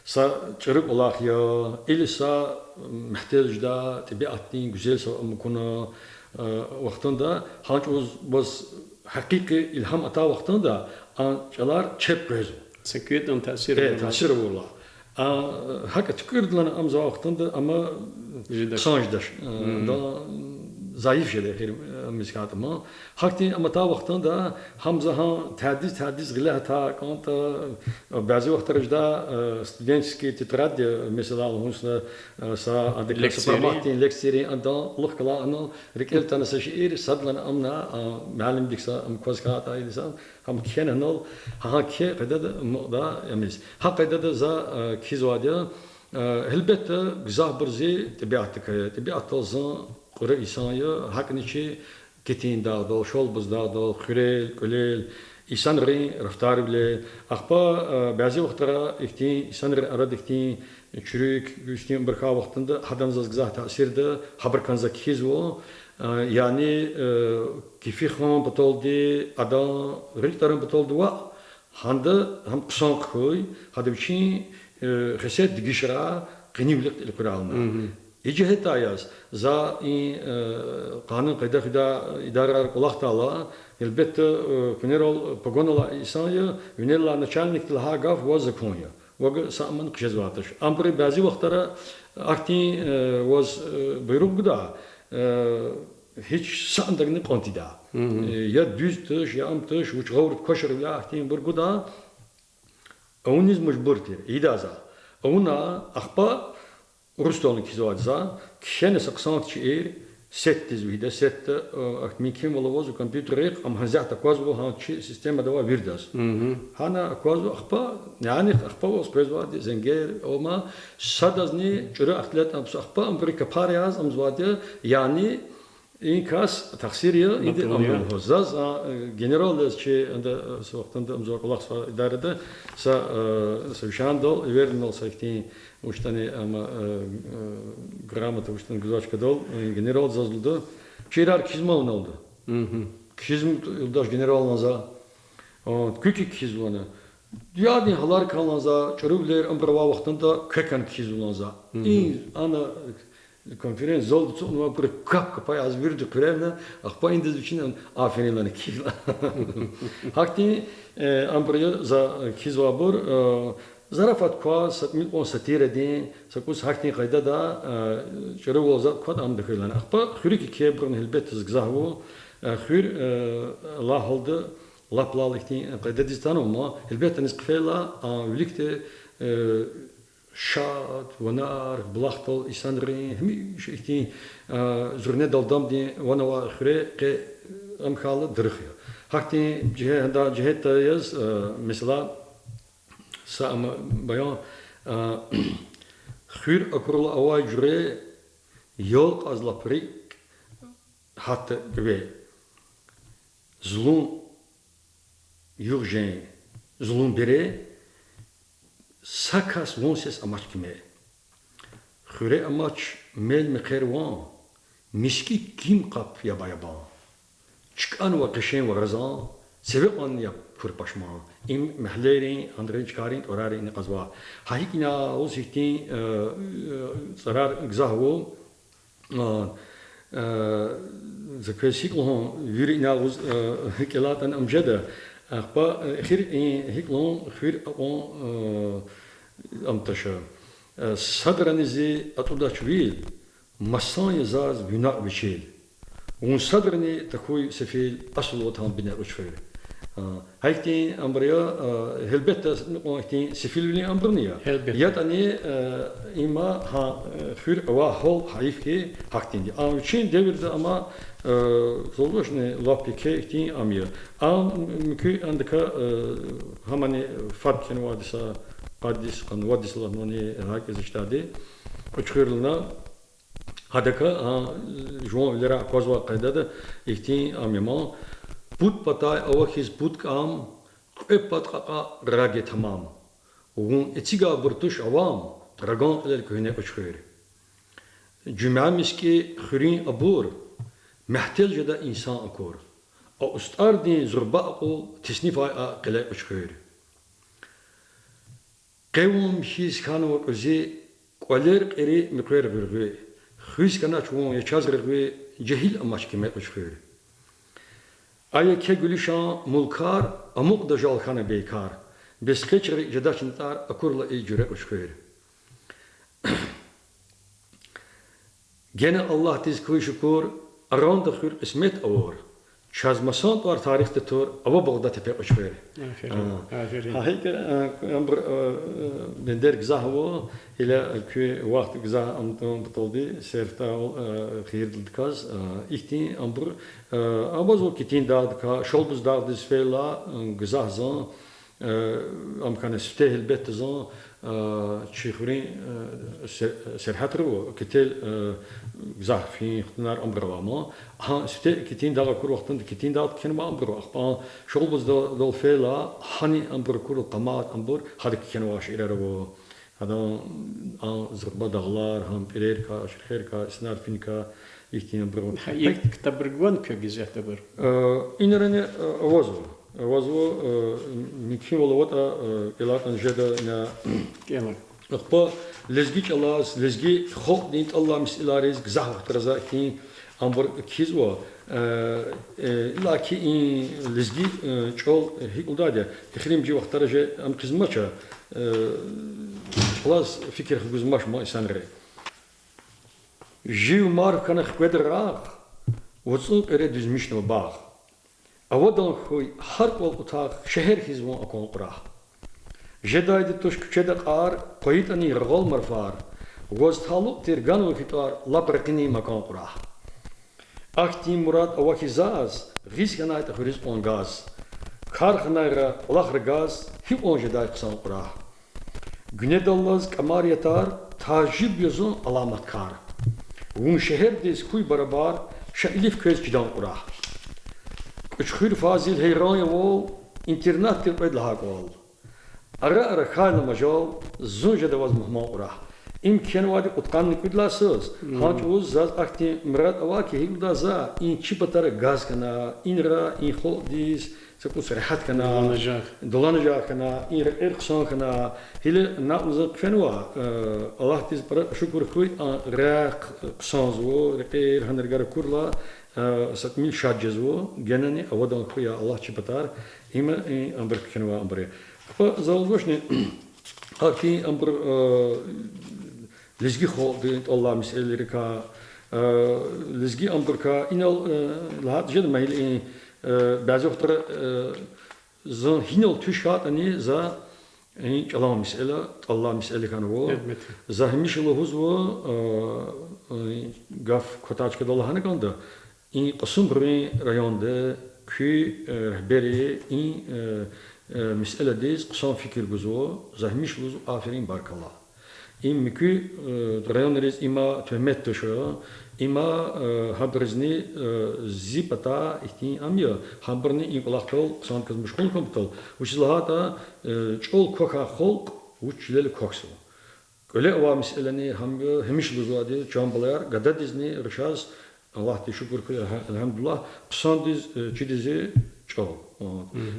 са чӀуру кӀвалах я, или са мягьтел жедай тӀебиатдин гуьзел са ам акуна вахтунда, гьа чӀавуз ваз гьакъикъи илгьам атай вахтунда, а чӀалар чеб къвезва. Са куьтӀун таъсир авурла. ГьакӀ туькӀуьрдалана ам за вахтунда, амма хъсан жедач. Адан зайиф жеда эхир, э, мискьатӀа ма. Гьахьтин амата вахтунда гьам за гьа тадиз-тадиз гъиле гьата кӀантӀа, э, бязи вахтара жеда, э, студенческий тетрадь, э, месела, лугьун сна, э, са адакай лекцияри, са форматдин лекцияри, адан лугьуз кӀелна, рикӀел атана са шиир, садлагьана амна, а, муаллимдихъ са ам кваз хьайитӀа, идан гьам кхьена гьанал, гьа, гьа кхьей къайдада мукьда амиз. Гьа къайдада за, э, кхьизвайди я, э, гьелбетда, гзафбур зи тӀебиатдикай я. ТӀебиатдал зун кьура инсан я, гьакӀни чи Кетин дагъдал, Шалбуз дагъдал, хуьрел, кӀвалел, инсанрин рафтарвилел. Ахпа, э, бязи вахтара ихьтин инсанрин арада ихьтин чуьруьк, ихьтин абур хьайи вахтунда гьадан заз гзаф таъсирда, гьабурукай за кхьизва, э, яни, э, кефи хуьн паталди, адан рикӀ-дарун паталди ваъ, гьада гьам хъсан хьуй, гьада вичин, э, хесет дегишарай къенивилихъ элкъуьрна. И жигьетдай яз, за и, э, къанун-къайда хуьдай идарайра кӀвалахдайла, гьелбетда, э, куьнерал погонал алай инсан я, винелай начальникди лагьай гаф ва закон я. Вага са аман хъжезвай туш. Абуру бязи вахтара ахьтин, э, ваз, э, буйругъ гуда, э, гьич са андагни кьан тийидай. Э, я дуьз туш, я ам туш, вуч гъавурда квачирвиляй ахьтинбур гуда. Авуниз мажбур тир ийидай за. Авуна, ахпа урусдални кхьизвайди за, кхьена са хъсан шиир, сетдиз вегьида, сетда, э, ахьтин мумкинвал авазва компьютеррихъ, ам гьасятда аквазва гьа чи системада авай виридаз. Гьана аквазва, ахпа, яни ахпа ваз къвезвайди зенгер, амма садазни чӀуру ихтилат авуна, ахпа абуру капар яз амзвайди я, яни и кас тахсир я, ида амукьзава. Заз, а, генерал яз чи, анда, а, са вахтунда амзава кӀвалахзавай идарада, са, а, совещанидал, эвердинал са ихьтин вуч ятӀани, ама, а, а, грамота вуч ятӀани гузвай чкадал, а, генерал заз лугьуда: Чи ирар кхьизма вуна, лугьуда. Кхьизма, лугьудач генералди за. А, куьк кхьизва лагьана. Дуьадин гьалар кӀан лагьана за, чӀурувилер, абур авай вахтунда квекай кхьизва лагьана за. И ана конференц-залда ацукьнавайбуру кап-капай яз вирида хъуьрена, ахпа индаз вичина аферин лагьана кхьихьна. Гьахьтин, э, абур я за кхьизвайбур, э, зарафат кваз, са тӀимил кьван сатирадин, са кӀус гьахьтин къайдада, э, чӀурувал затӀ кватӀа ам тахьуй лагьана. Ахпа хуьруьк кхьейбурни гьелбетда заз гзаф ава, э, хуьр, э, лай гьалда, лап лал ихьтин къайдадиз атанва, гьелбетда, аниз хъфейла, а, виликди, э, шад, ванар, булахдал инсанрин, гьамиша ихьтин, а, зуьрнедал дамдин ван авай хуьре къе ам хьайила дарих я. Гьахьтин жигье-, гьада жигьетдай яз, а, месела, са ам баян, а, хуьр акурла авай жуьре, ялкъваз лап рикӀ гьатда кӀве. Зулун югъ жен, зулун бере, са кас ван сес амач куьмек. Хуьре амач мел-мехъер ван, мискӀи ким къап яба-ябан. ЧкӀанва къешен вагъазан, цеве кьван я кур пашман. Им мягьлейрин, анрин чкайрин тӀварарин ина кьазва. Гьа гьикӀ ина лугьуз ихьтин, э, э, цӀарар гзаф ава, А, а, за квез гьикӀ лугьун, вири ина лугьуз, а, кӀелайтӀани ам жеда. Ахпа, а, эхир, и, гьикӀ лугьун, хуьр акьван, а, ам туш. А, садрани зи атӀудач вил, масан я заз винакь вичел. Вун садрани тахьуй сефил, асул ватан бине Кьуьчхуьр. А, гьахьтин абур я, а, гьелбетда, кьван ихьтин сефилвилин абурни я. ЯтӀани, а, има гьа, а, хуьр авай гьал гьайиф хьи, гьахьтинди. А вичин девирда ама, а, залушни лап еке ихьтин ам я. Ам муькуь андакай, а, гьамани фад кхьенвайди са къаддиз, къанни вад йис алатнавани гьакӀ яз иштади. Кьуьчхуьр лагьана, гьадакай, а, жуван вилерай аквазвай къайдада ихьтин ам я ман: пуд патай ава хьиз пуд кӀам, кьве пад кьакьа раг я тамам. Вун эцигайбур туш авам, раган кьилел куьгьне Кьуьчхуьр. Жуьмя мискӀи хуьруьн абур, мягьтел жеда инсан акур. А устӀардин зурба акьул теснифай а къеле Кьуьчхуьр. Къе вун михьиз хьанва кьуьзуь, кӀвалер кьери, муькъвер гъуьргъуь. Хуьз хьанач вун, я чаз регъуь, жегьил амач кимел Кьуьчхуьр. А еке гуьлуьшан мулкар, амукьда жал хьана бейкар. Бес къе чи рикӀ жедачни тӀар, акурла и жуьре Кьуьчхуьр. Гена Аллагьдиз куь шукур, Аранда хуьр кьисмет авур, чаз масан тӀвар тарихда тур, ава Багъдад тепе кьуьчхуьр. Аферин, аферин. Гьа икӀ, э, абур, э, бендер гзаф ава, гила куь вахт гзаф ам-, ам паталди сертал, э, хийирдалдиказ, э, ихьтин абур, э, авазва Китин дагъдикай, Шалбуз дагъдиз фейила, э, гзаф зун, э, ам хьана сифте гьелбетда зун, э, чи хуьруьн, э, сер-, сергьятра ава, Кител, э, гзаф фин хтунар абур ава ма. Гьа сифте Китин дагъ акур вахтунда Китин дагъда кхьенва абур, ахпа Шалбуздал фейила гьана абур акурла къамат абур гьада кхьенвай шиирар ава. Гьада, а, зурба дагълар, гьам пӀирерикай, ширхерикай, Синар финикай, ихьтин абур ава. Гьа, и ктабрик ван квез гьа ктабар? Э, инрани, э, авазва. Авазва, э, мумкинвал аватӀа, э, кӀелайтӀани жеда ина. КӀела. Ахпа лезги чӀалаз, лезги халкьдин тӀаллай месэлайриз гзаф вахтара за ихьтин абур кхьизва, э, э, иллаки и лезги, э, чӀал гьикӀ лугьудайди я, эхиримжи вахтара жи ам хъизмач, э, чӀалаз фикир хгузмач ма инсанри. Жив марф хьана хкведа рагъ, вацӀун кьире дуьзмишнава багъ. Авадан хьуй гьар кӀвал кьутагъ, шегьер хьиз вун акван кьурагь. Жедайди туш куьчеда кьар, къвайитӀани яргъал марфар, ваз талукь тир ганва хьи тӀвар, лап ракъини макан кьурагь. Ахьтин мурад ава хьи заз, гъиз хьанайтӀа хуьруьз кьван газ. Кар хьанайра кӀвалахра газ, гьикьван жедай хъсан кьурагь. Гуьнедаллаз кӀамар ятар, тажиб я зун аламат кар. Вун шегьердиз хьуй барабар, ша илиф квез чидан кьурагь. Кьуьчхуьр Фазил гьейран я вал, интернат тир кьвед лагьай кӀвал. Ара-ара хьайла мажал, зун жеда ваз мугьман кьурагь. Им кхьенвайди кьудкъанни кӀуьд лагьай йисуз, гьа чӀавуз заз ахьтин мурад ава хьи, гьикӀ лугьуда за, и чи патара газ хьана, инра, и халкьдиз са кӀус регьят хьана, дуланажагъ хьана, и рекьер хъсан хьана. Гила накьваз за хъфенва, э, Аллагьдиз пара шукур хьуй, а, рехъ хъсанзава, рекьер гьана ргара акурла, э, са тӀимил шад жезва, генани авадан хьуй я Аллагь чи патар, има, э, абур кхьенвай абур я. Ахпа за лугьузвачни, гьахьтин абур, э, лезги халкьдин тӀаллай месэлайрикай, э, лезги абурукай, инал, э, лагьайтӀа жеда ман гила и, э, бязи вахтара, э, зун гьинал туш хьайитӀани за и чӀалан месэла, тӀаллай месэла хьанва. За гьамиша лугьузва, э, э, гаф кватай чкадал лагьана кӀанда, и Кьасумхуьруьн районда куь, э, регьбери и, э, э, месэладиз хъсан фикир гузва, за гьамиша лугьузва аферин, баркалла. Им муькуь, э, районриз има туьгьмет туш, има, э, гьабурузни, э, зи патай ихьтин ам я, гьабурни и кӀвалахдал хъсандаказ машгъул хьун патал, вучиз лагьайтӀа, э, чӀал квахьай халкь вуч чилел квахьзава. КӀвале авай месэлани гьам я, гьамиша лугьузвайди, чан балаяр, гададизни рушаз, Аллагьдиз шукур хьуй, эльгьамдулиллагь, хъсандиз, э, чида зи чӀал.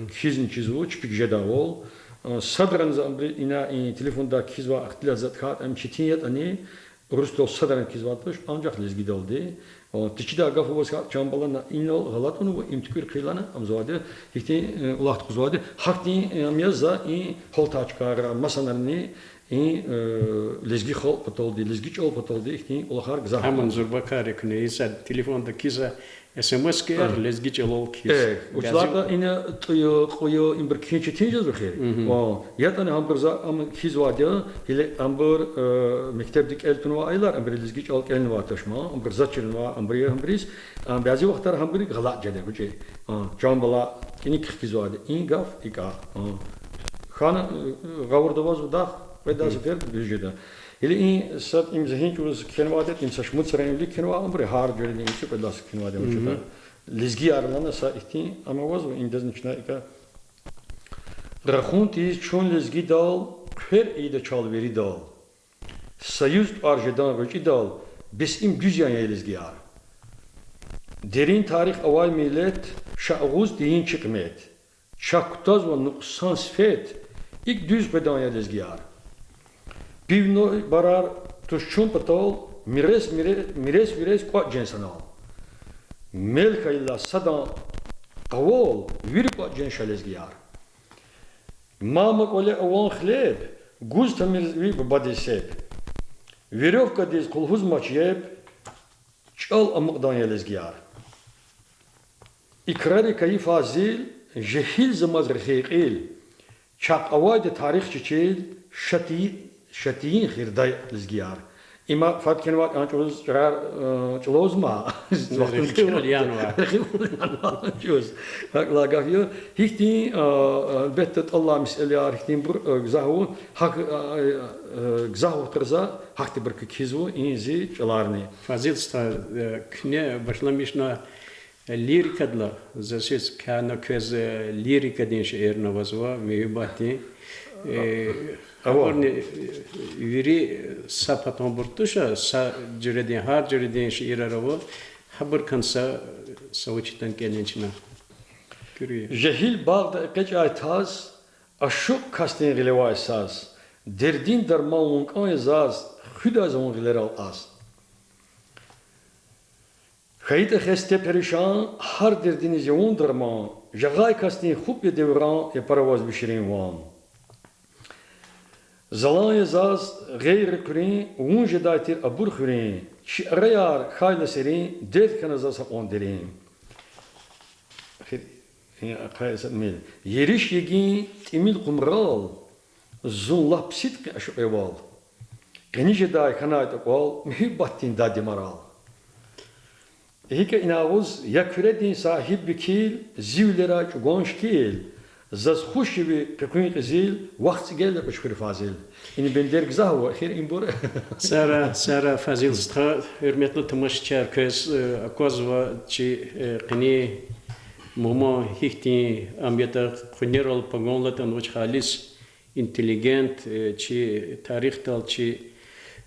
Кхьизни чизва, чпик жедайвал. Э, садрани за абуру ина и телефондай кхьизвай ихтилат за тахьайтӀа, ам четин ятӀани, урусдал садрани кхьизвайди туш, анжах лезгидалди. Э, течидай гаф аваз хьайитӀа, чан бала, на инал гъалатӀ авунва, им туькӀуьр хъийида лана, ам завайди, ихьтин, э, кӀвалах тухузвайди. Гьахьтин, э, ам я за и гьалтачкайра, масанарни, и, э, лезги халкь паталди, лезги чӀал паталди ихьтин кӀвалахар гзаф. Гьаман зурба кар я куьне, и са телефонда кхьиз, смс кияр, лезги чӀалал кхьиз. Э, вучиз лагьайтӀа ина тӀуй я, кьуй я, ибур кхьин четин жезва эхир. ЯтӀани гьабур за ам кхьизвайди я, гила абур, э, мектебда кӀел тунвай аялар, абуру лезги чӀал кӀелнавай туш ма, абур заз чирнавай, абур я гьабуруз, а, бязи вахтара гьабуру гъалатӀ жеда, гьуьчӀуь. А, чан бала, кӀаник хкизвайди, и гаф икӀа. А. Хьана, э, гъавурда авазва дахъ, кьвед лагьай сеферда дуьз жеда. Гила и сад им за гьи чӀавуз кхьенвайди, им са шумуд йисарин вилик кхьенвай, абуру гьар жуьредин им цӀикьвед лагьай йисуз кхьенвайди я вучда. Лезгияр лагьана са ихьтин ам авазва, индазни чна икӀа. Рахун тийиз чун лезгидал, хъвер ийида чал виридал. Союз тӀвар жедан гъвечӀидал, бес им дуьз яни я, лезгияр? Дерин тарих авай миллет, ша агъуз тийин чи къимет. Чак кутазва нукьсан сифет, икӀ дуьз къведан я, лезгияр. Пивной барар туш чун патал, мирес, мире-, мирес вирез кӀватӀ жен санал. Мел хьайила садан къавал, вири кӀватӀ жен ша, лезгияр. Мама кӀвале аван хлеб, гуз тамир ви бубадиз себ. Верёвкадиз къулгьузмач еб, чӀал амукьдан я, лезгияр. Икрари кайи Фазил, жегьилзамаз рехи кьил, чахъ авайди тарих чичил, шатий-, шатийин гъирдай, лезгияр. Има фад кхьенвай кӀан чӀавуз чӀарар, э, чӀулавзма. Рехи вал янва. Рехи вал янва чӀавуз. ГьакӀ лагьай гаф я. Гьихьтин, э, гьелбетда, тӀаллай месэлаяр, гьихьтинбур, э, гзаф ава, гьакӀ, э, э, гзаф вахтара за гьахьтинбур кхьизва и зи чӀаларни. Фазил стха, э, куьне башламишна лирикадилай, за сес кана квез, э, лирикадин шиирни авазва, муьгьуьббатдин. Э, ава. Абурни, э, вири, э, са патанбур туш, са жуьредин, гьар жуьредин шиирар ава. Гьабур кӀан са, са вичитан кӀелин чна. Куьруь. Жегьил багъда экъечӀай таз, ашукь касдин гъилевай саз, дердин дарман вун кӀан я заз, хуьдай за вун гъилерал аз. ХьайитӀа хесте, перишан, гьар дердиниз я вун дарман, жагъай касдин хупӀ я девран, япара ваз ви ширин ван. Залан я заз гъейри хъуьруьн, вун жедай тир абур хуьруьн, чи араяр хьайла серин, дерт хьана заз гьакьван дерин. Ериш йигин тӀимил къумрал, зун лап сидкьи ашукь я вал. Къени жедай хьанайтӀа кӀвал, муьгьуьббатдин дад я марал. ГьикӀ ина агъуз, я Куьредин сагьиб векил, зи вилерай чӀугван шикил, заз хуш я ви къекъуьн кьезил, вахт цӀигел я, Кьуьчхуьр Фазил. Ина бендер гзаф ава, эхир ибур. Сара, сара, Фазил стха, гьуьрметлу тамашачияр, квез, э, аквазва чи, э, къенин мугьман гьихьтин ам ятӀа, къуьнерал паган алатнавач, халис интеллигент, э, чи тарихдал, чи,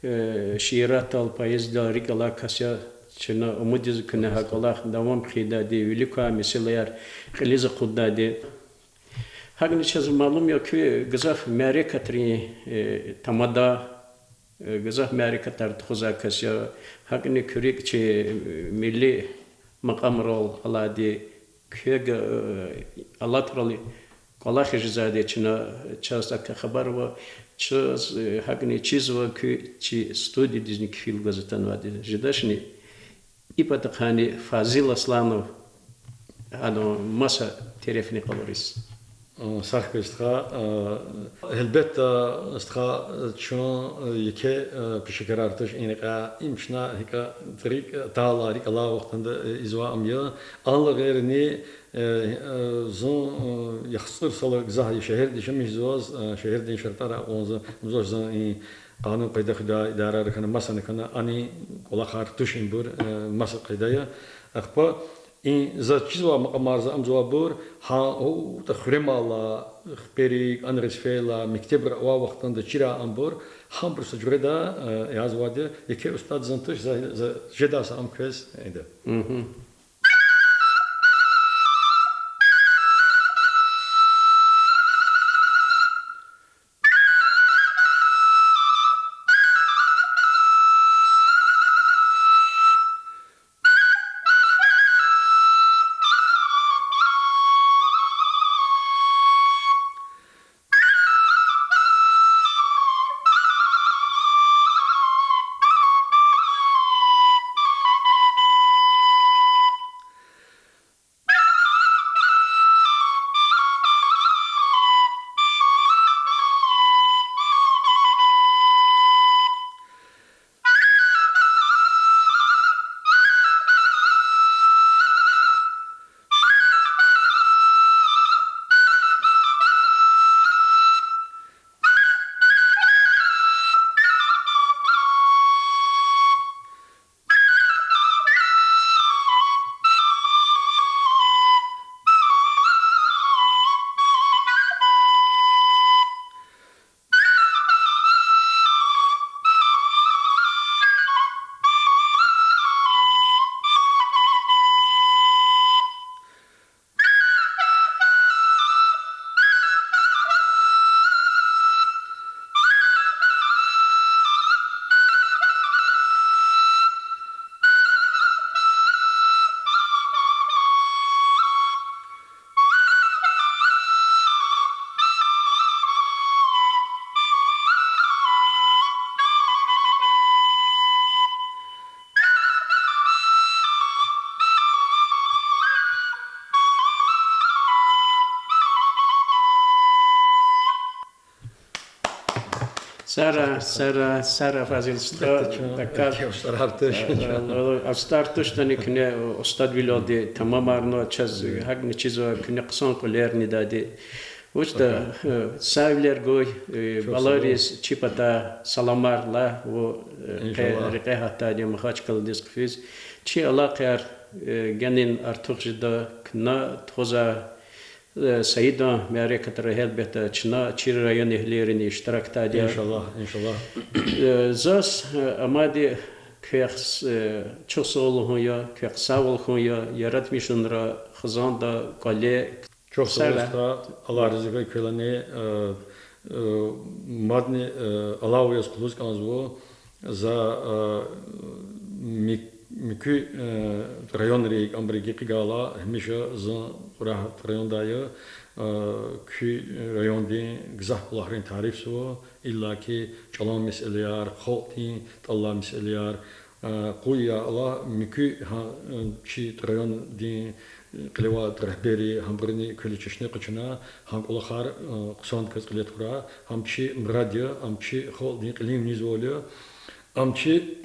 э, шииратдал, поэзиядал рикӀ алай кас я, чна умуд ийизва куьне гьа кӀвалах давам хъийидайди, вилик квай месэлаяр кьилиз акъуддайди. ГьакӀни чаз малум я, куьн гзаф мярекатрин, э, тамада, э, гзаф мярекатар тухузвай кас я, гьакӀни куь рикӀ чи, э, милли макьамрал алайди, квевай, э, алатрал кӀвалахиз жезвайди чна, чаз такай хабар ава, чаз, э, гьакӀни чизва куьн чи студиядизни кфил гваз атанвайди. Жедачни и патахъайни Фазил Асланов, адан маса терефни къалуриз. Сагъ хьуй, стха. Гьелбетда, стха, чун еке пешекарар туш и рекьяй, им чна гьикӀ, рикӀ, тайла, рикӀ алай вахтунда ийизвай ам я. Анал гъейри, зун яхцӀур йисалай гзаф шегьерда яшамиш жезвай, шегьердин шартӀар акьван, зун, зун и къанун-къайда хуьдай идарайра хьана, масана хьана, ана кӀвалахар туш ибур, маса къайда я. Ахпа и заз чизвай макьамар, за амзавайбур, гьа, атӀа хуьре амайла, хперик, анриз фейила, мектебра авай вахтунда чирай амбур, гьабур са жуьреда язавайди я. Еке устад зун туш, за, за жедай са ам квез ида. Сара, сара, сара, Фазил стха, даказ, австар туштӀани куьне устадвилелди тамамарна, чаз гьакӀни чизва, куьне хъсан кӀвалерни ийидайди. Вучда, сагъвилер гуй, балариз чи патай саламар лагь, къе рекье гьатдайди Махачкъаладиз хъфиз. Чи алакъаяр генани артух жеда, куьне тухузвай Саидан мярекатра гьелбетда чна, чи районэгьлийрини иштиракдайди я. Заз амайди квехъ чухсагъул лугьун я, квехъ сагъвал хьун я, яратмишунра хизанда, кӀвале. Чухсагъул, стха, Аллагь рази хьуй квелани. Мадни алава яз къуллугъ кӀанзава. За ми-, муькуь районрик, абуру гекъигайла, гьамиша зун Кьурагьат райондай я, куь райондин гзаф кӀвалахрин тарифзава, иллаки чӀалан месэлаяр, халкьдин тӀаллай месэлаяр, къуй я Аллагь, муькуь гьа чи райондин кьиле авай регьберри, гьабуруни квелай чешне къачуна, гьа кӀвалахар хъсандаказ кьиле тухурай, ам чи мурад я, ам чи халкьдин кьилин винизвал я, ам чи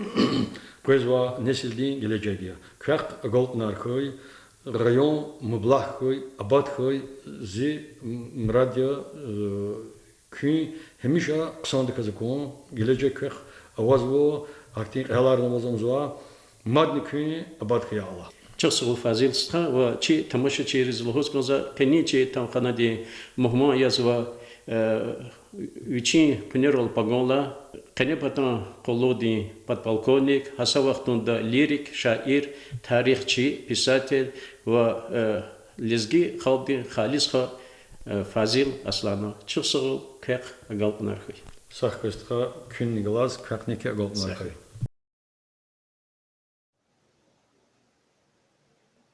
къвезвай несилдин гележег я. Квехъ агалкьунар хьуй, район мублагь хьуй, абад хьуй, зи мурад я, куьн гьамиша хъсандаказ акун, гележег квехъ авазва, гьахьтин кьегьаларни аваз кӀанзава, мадни куьн абад хьуй, я Аллагь. Чухсагъул, Фазил стха, ва чи тамашачийриз лугьуз кӀанзава, къенин чи тамханадин мугьман язва, вичин къуьнерал паган алай, Къенепатан къуллугъдин подполковник, гьа са вахтунда лирик, шаир, тарихчи, писатель ва лезги халкьдин халис хва Фазил Асланов. Чухсагъул, квехъ агалкьунар хьуй. Сагъ хьуй, стха, куьнни галаз квехъни агалкьунар хьуй.